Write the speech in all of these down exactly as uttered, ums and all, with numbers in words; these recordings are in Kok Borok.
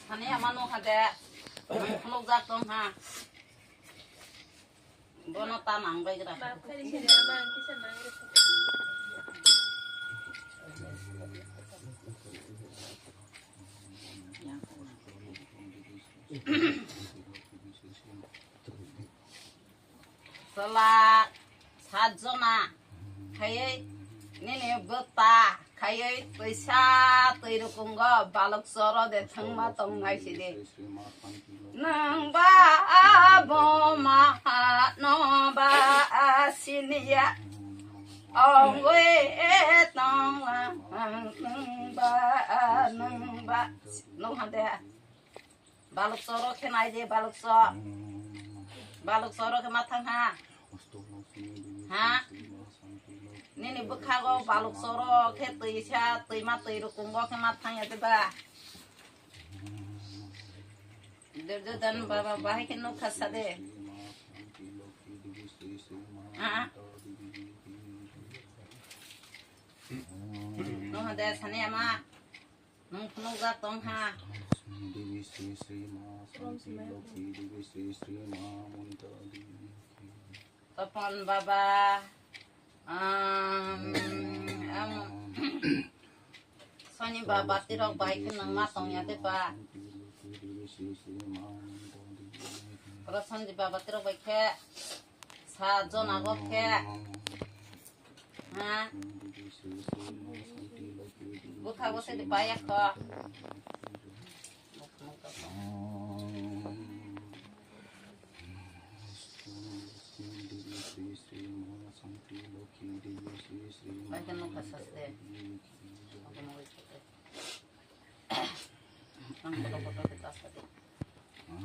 Sani ama nung ha de, nung phunukjak tong ha. Bono ta nang bai gra. Chwla sat jona khaiwi nini bwta khaiwi twisa twi rukungo balok choro de thangma tongnai sidi. Nwng ba abo ma no ba siniya ongwi tonglang nwng ba nwng ba nung hande. Balok choro khe nai de, balok cho. Balok choro khe ma thang ha. Ha? Nini bwkhago balok choro khe twi sa, twi ma twi rukungo khe ma thang ya de ba. Durjodhan baba bahai khe nukha sa de. Ha? Nukha de sani ama. Nung phunukjak tong ha. Devi Sri Sri Ma Santi Lokhi Devi Sri Sri Ma Munta Devi. Topon baba. Um, um, Sani baba tirok bai khe nang ma tong ya de ba. Oro Sanji baba tirok bai khe sa jona go khe. Ha? Bwkha bwsai de paya kho. Bai khe nukha saste. Ang kotor kotor khe ta sa de.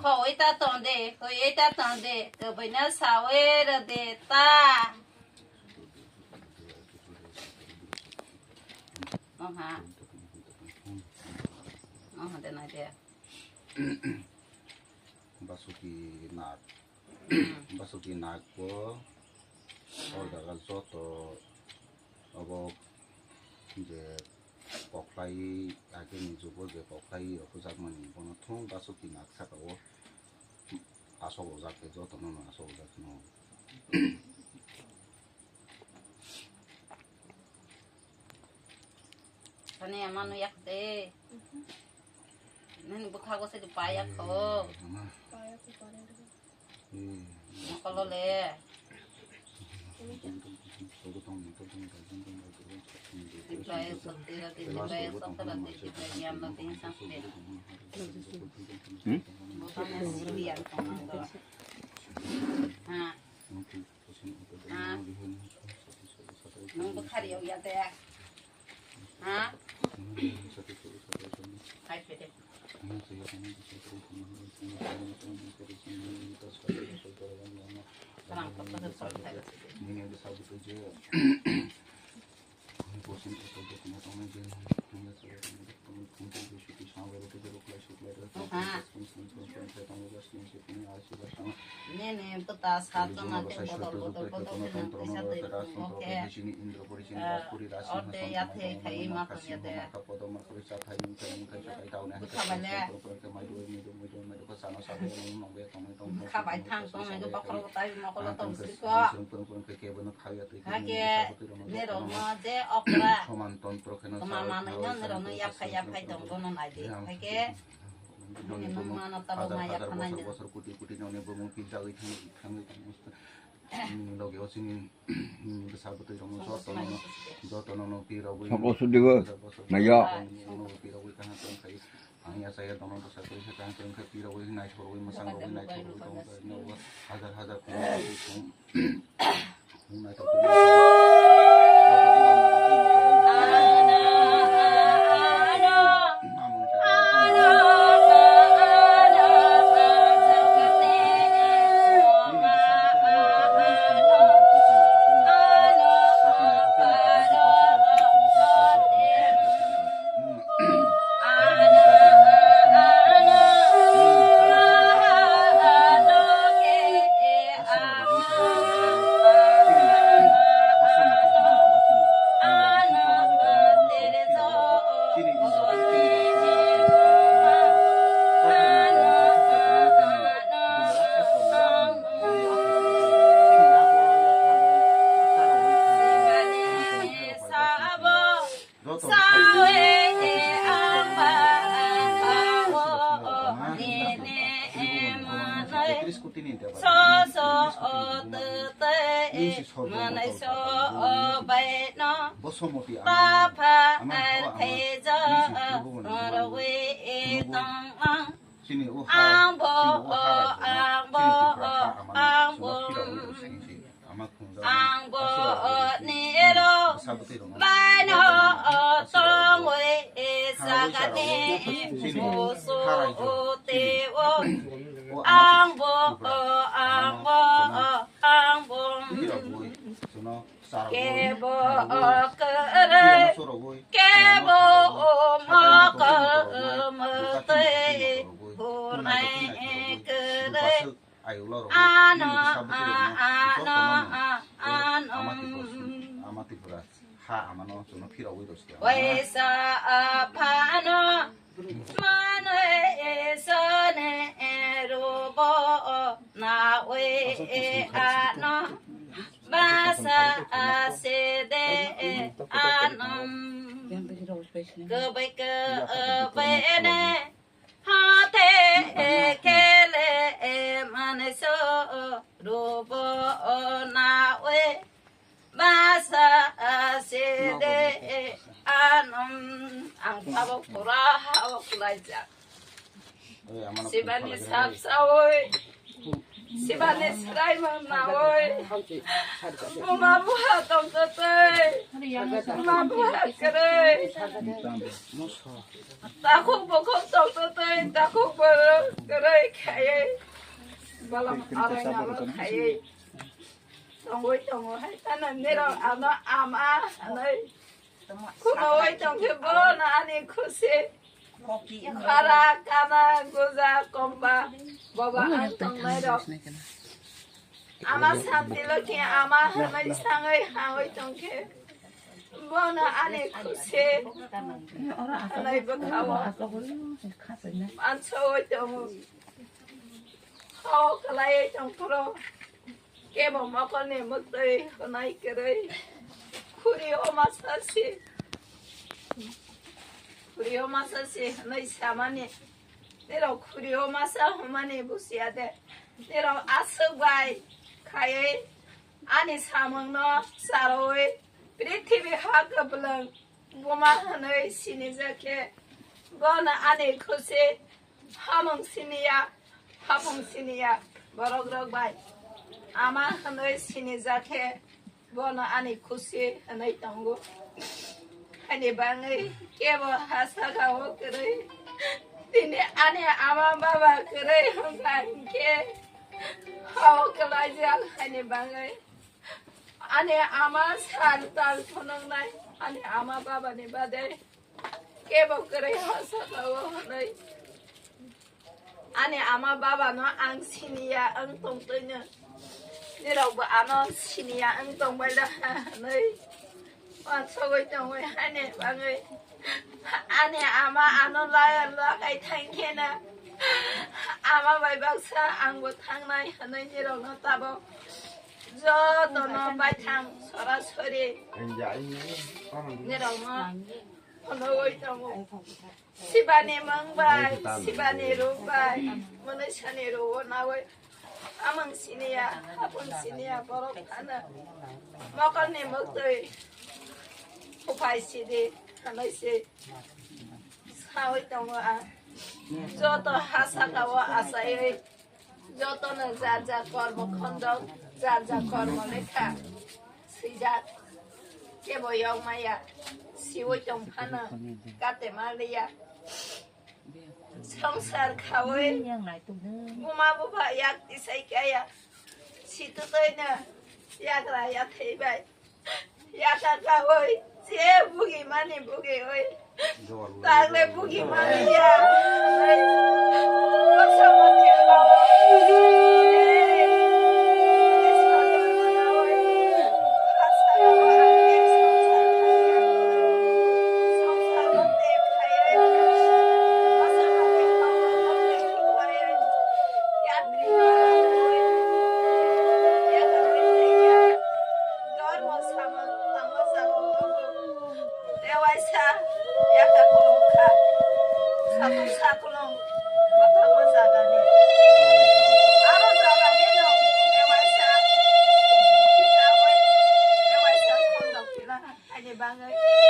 Khoi ta tong de, khoi ta tong de, kwbwino sawi rw de ta. Oha. Oha de nai de. Basuki nak. Hmm. Basuki nak bo. Hmm. O jaga joto obo je koklai agini jugo je koklai rok hujakmani bono thung basuki nak saka o asok ojak khe jotono no asok ojak no. Sani ama no yak de. Nini bwkhago se paya kho. Ama. Mokolo le. Tiplaya sotira, tiplaya sotira, tiplaya yamna tin sangte. Hmm? Botana siriyan komando. Ha. Ha. Nung bwkhari yong ya de. Ha? Hai pede. Rang kotor de sol khai. Aha. Nene, bwta sa tongna khe bodol bodol bodol khe nang tisa twi tongmo khe, ah, orde yathai khai ma tong ya de. Bwkha bai le. Bwkha bai thang tong nai khe bokhorok tai mokolo tong siko. Hakhe nerokno je okra. Tma manwino nerokno yaphai yaphai tong bono nai di. Hakhe nini nung mano tabo ma yaphanai na. Bosor koti koti noni bumung pinjagwi thangwi thangwi thangwi. Nini loge o chini, nini bwsa bwtwi rokno jotono no, jotono no pirogwi. Sabo sudigo, naya. Pirogwi kaham tong khai. Ang ya saya tongno bwsa twi khe kaham tong khai pirogwi naithorwi mwsang rogwi naithorwi tong khai. Hajar hajar khum. So so o tei manai so o bai no. Tapha al thei jo norwi tong ang. Ang bo o ang bo o ang bo. Ang bo niro baino tongwi sagani musu teo. Ang bo ang bo ang bo kebo kwrwi kebo mokol mwtwi hwnai kwrwi. Ano, ano, ano, ano. Ama Tripura ha amano chwngno phirogwi rwsya. Waisa aphano manwi isone rubo nawi ano basa asede ano. Kwbai kwbai ne. Hate kele manso rubo nawe basa asede anum ang tabo kura hao kulaija. Sibani sapsaoi. Sibani srai mangnaoi. Buma buha tongtotoi. Buma buha kerei. Takhuk bukhuk tongtotoi, takhuk borok kwrwi khaiwi. Balam arai nalo khaiwi. Tongwi tongo hai tano nirok ano ama hanwi. Khunoi tongkhe bono ani khusi. Khara kana guja komba boba ang tongnairok. Ama santi loki ama hanwi sangwi hangwi tongkhe. Bono ani khusi hanwi bwkhao mansowi tongo. Hao kwlaiwi tongphuru kebo mokolni mwktwi hwnwi kwrwi khuri o masa si, khuri o masa si hwnwi samani. Nirok khuri o masa hwnmani busiya de. Nirok aswk bai khaiwi ani samungno charwi prithibi ha kwplwng buma hwnwi sinijak khe bono ani khusi hamung siniya, hapung siniya borok rok bai ama hwnwi sinijak khe bono ani khusi hwnwi tongo. Ani bangwi kebo ha saka o kwrwi tini ani ama baba kwrwi wngkha hinkhe hao kwlaijak ani bangwi. Ani ama sal tal phunuknai ani ama babani bade kebo kwrwi ha saka o hwnwi. Ani ama baba no ang siniya ang tongtwino. Nirok bo ano siniya ang tongbai da hanwi. Wansogwi tongwi hani bangwi. Ani ama ano laya lakai thangkhena. Ama bai baksa ang bo thangnai hanwi nirok no tabo. Joto no baithang sorasori. Nirok no. Phunugwi tongo. Sibani mung bai, sibani ruk bai, mwnwisani ruk o nawi. Amung siniya, hapung siniya, borok ano mokolni mwktwi kuphai sidi, hwnwi se sawi tongo ang. Joto ha saka o achaiwi. Jotono jar jar kormo khondo, jar jar kormo lekha swijak. Kebo yokmaya, siwi tong phano kate maliya. Songsar khawi buma bupha yak tisai kaya. Situtoino yagra yathai bai. Yaka kahoi, je bugi mani bugi oi. Tagle bugi mani ya. Dormo samung tangma jaga o tongo. Tewaisa yakha kok kha. Satung sakulung kwbangma jagani. Aro jagani Bangwi.